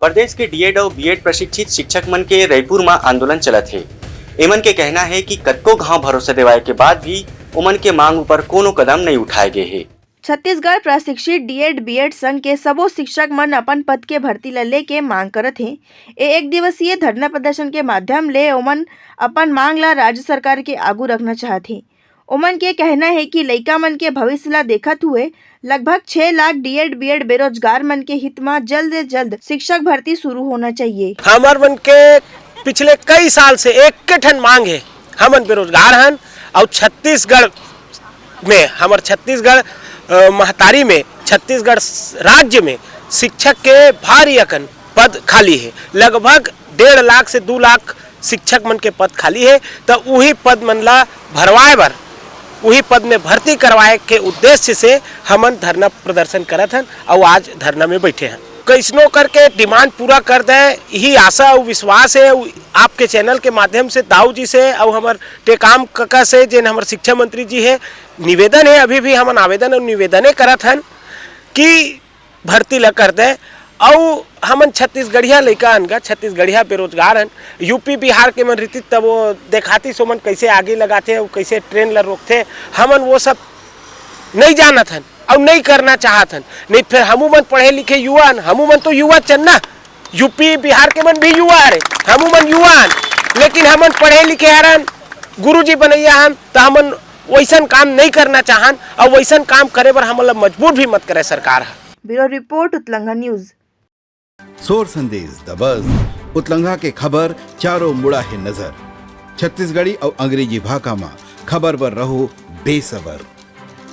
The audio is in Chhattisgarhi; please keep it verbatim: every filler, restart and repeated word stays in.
प्रदेश के डीएड अउ बीएड प्रशिक्षित शिक्षक मन के रईपुर म आंदोलन चलत हे। एमन के कहना हे कि कतको घांव भरोसा देवाए के बाद भी ओमन के मांग ऊपर कोनो कदम नइ उठाए गे हे। छत्तीसगढ़ प्रशिक्षित डीएड बीएड संघ के सबो शिक्षक मन अपन पद के भर्ती ल लेके मांग करत हे। ए एक दिवसीय धरना प्रदर्शन के माध्यम ले ओमन अपन मांग ल राज्य सरकार के आगू रखना चाहत हे। ओमन के कहना हे कि लइका मन के भविष्य ल देखत हुए लगभग छह लाख डीएड बीएड बेरोजगार मन के हित म जल्द ले जल्द शिक्षक भर्ती शुरू होना चाहिए। हमर मन के पिछले कई साल से एक ठन मांग हे, हमन बेरोजगार हन अउ छत्तीसगढ़ में, हमर छत्तीसगढ़, अ, महतारी में, छत्तीसगढ़ स-, राज्य में शिक्षक के भारी अकन पद खाली हे। लगभग डेढ़ लाख से दू लाख शिक्षक मन के पद खाली हे, त उही पद मन ला भरवाए बर, उही पद में भर्ती करवाए के उद्देश्य से हमन धरना प्रदर्शन करत हन अउ आज धरना में बैठे हन। कइसनो करके डिमांड पूरा कर दे, यही आशा अउ विश्वास हे। अउ आपके चैनल के माध्यम से दाऊ जी से अउ हमर टेकाम कका से, जेन हमर शिक्षा मंत्री जी हे, निवेदन हे, अभी भी हमन आवेदन अउ निवेदने करत हन कि भर्ती ल कर दे। अउ हमन छत्तीसगढ़िया लइका हन गा, छत्तीसगढ़िया बेरोजगार हन। यूपी बिहार के मन रहितिस तब वो देखातिस ओमन कइसे आगी लगाथे अउ कइसे ट्रेन ल रोकथे। हमन वो सब नइ जानत हन अउ नइ करना चाहत हन। नहीं फिर हमू मन पढ़े लिखे युवा हन, हमू मन तो युवा चन ना, यूपी बिहार के मन भी युवा हरे, हमू मन युवा हन, लेकिन हमन पढ़े लिखे हरन, गुरुजी बनैया हन, त हमन वइसन काम नइ करना चाहन अउ वइसन काम करे बर हमन ला मजबूर भी मत करे सरकार ह। Bureau report, Utlangha news. सोर संदेश दबस, उतलंघा के खबर चारों मुड़ा हे नजर। छत्तीसगढ़ी अउ अंग्रेजी भाखा म खबर बर रहो बेसबर।